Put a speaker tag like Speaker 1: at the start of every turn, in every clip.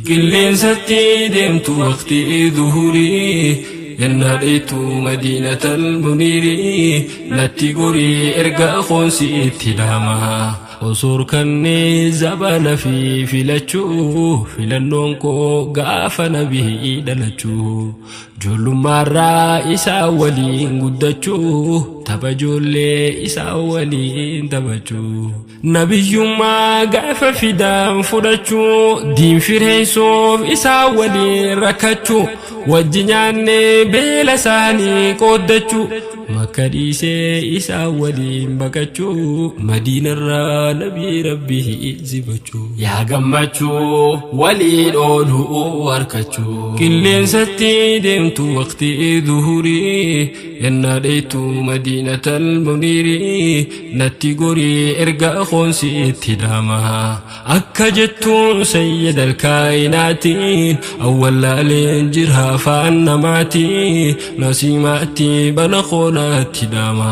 Speaker 1: Qilleensatti deemtu waqtii duhurii yennaa dheeytu madiinatal muniirii natti gorii erga qoonsi itti dhaama. Osoo kannee zabana fi filachuu filannoon koo gaafa nabii dhalachuu ijoollummaarraa isaa waliin guddachuu tapha ijoollee isaa waliin taphachuu. Nabiyyummaa gaafa fidaan fudhachuu diin fireessuuf isaa waliin rakkachuu wajji nyaannee beela isaanii qooddachuu makka dhiisee isaa waliin baqachuu madiinarraa nabii rabbii simachuu. Yaa gammachuu waliin ooluu harkachuu. Qilleensatti deemtu waqtii duhurii yennaa dheeytu madiinatal muniirii natti gorii erga qoonsi itti dhaama. Akka jettuun sayyidal kaayinaatiin awwallaaleen jira afaan namaatiin nasiimaatti bana qoonaatti dhaama.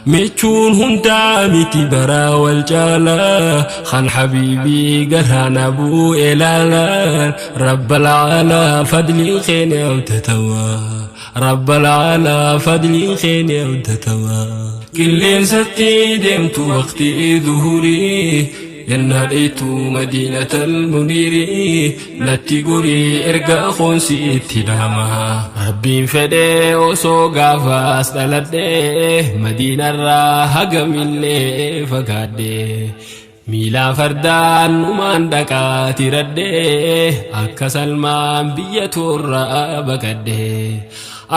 Speaker 1: Michuun hundaa miti baraa wal caalaa kan habiibii garaan abuu elaalaan rabbal caalaa fadliin keenya abdatamaa. Rabbal caalaa fadliin keenya abdatamaa. Qilleensatti deemtu waqtii duhurii yennaa dheeytu madiinatal muniirii natti gorii erga qoonsi itti dhaama. Rabbiin fedhee osoo gaafaas dhaladhee madiinarraa hagamillee fagaadhee. Miilaa fardaan numaan dhaqaa tiradhee akka Salmaan biyya toorraa baqadhee.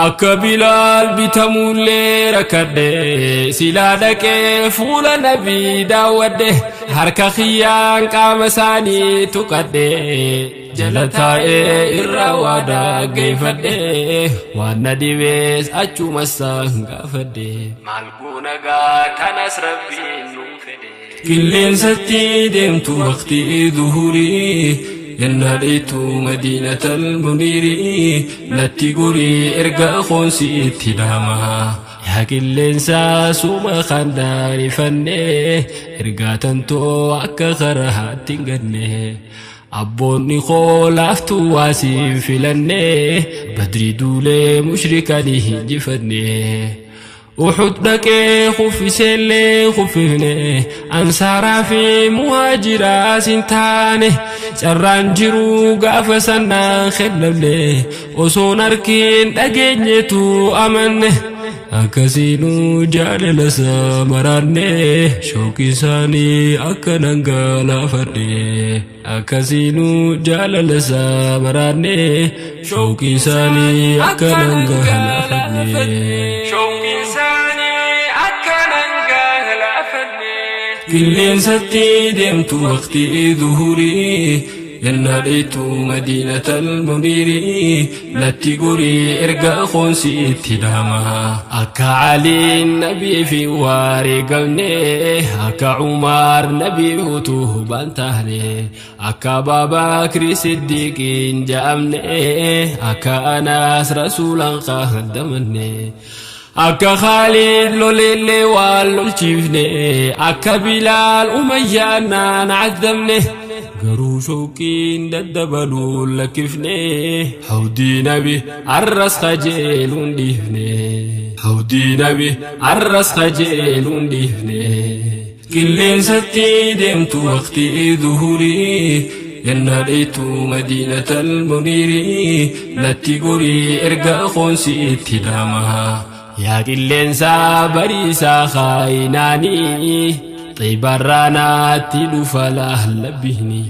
Speaker 1: Akka Bilaal bitamuullee rakkadhee silaa dhaqee fuula nabii daawwadhe harka kiyyaan qaama isaanii tuqadhee jala taa'ee irraa waa dhaggeeffadhee waan na dhibees achuma isaan gaafadhe. Maal goona gaa tanas rabbiin nuu fedhe. Qilleensatti deemtu waqtii duhurii yennaa dheeytu madiinatal muniirii natti gorii erga qoonsi itti dhaama. Yaa qilleensaa suma kan dhaarifannee ergaa tantoo akka karaatti hin ganne. Abboonni koo laaftuu waa siin filannee badrii duulee mushrikanii hinjifanne. Uhud dhaqee kuffiseellee kuffifne ansaaraa fi muhaajiraas hin taane carraan jiru gaafa sannaan kennamne osoon arkiin dhageenyetu amanne akkasiinuu jaalala isaa maraanne shooqii isaanii akka dhangalaafadhe akkasiinuu jaalala isaa maraanne shooqii isaanii akka dhangalaafadhe.
Speaker 2: Shooqiin isaanii akka dhangalaafadhe.
Speaker 1: Qilleensatti deemtu waqtii duhurii yennaa dheeytu madiinatal muniirii natti gorii erga qoonsi itti dhaama. Akka Aliin nabii fi wareegamne akka Umar nabii utuu baan taane akka Abaabakri Siddiqiin ja'amne akka Anaas rasuulaan qaadamanne. Akka Khaalid lolellee waan lolchiifne akka Bilaal Umayyaan naan caddamne garuu shooqiin daddabaluun lakkifne hawdii nabi arras kajeeluun dhiifne hawdii nabi arras kajeeluun dhiifne. Qilleensatti deemtu waqtii duhurii yennaa dheeytu madiinatal muniirii natti gorii erga qoonsi itti dhaama. Yaa qilleensaa bariisaa kaayinaanii xibarraa naatti dhufa laallabbiini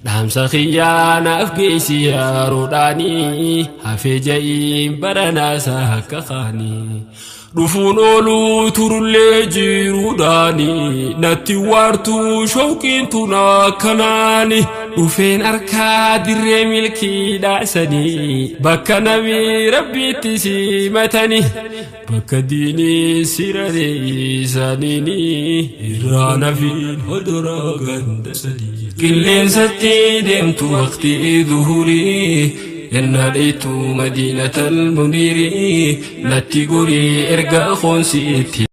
Speaker 1: dhaamsa kiyyaa naaf geessi yeroodhaanii hafee ja'iin baranaasaa akka kaanii. Dhufuun ooluu turullee jiruudhaani natti waartuu shooqiin tun akkanaani dhufeen harkaa dirree milkiidhaasanii bakka nabii rabbiitti simatanii bakka diinii siraree isaaniini irraa nafiin hodoraa gandasanii. Qilleensatti deemtu waqtii duhurii yennaa dheeytu madiinatal muniirii natti gorii erga qoonsi itti.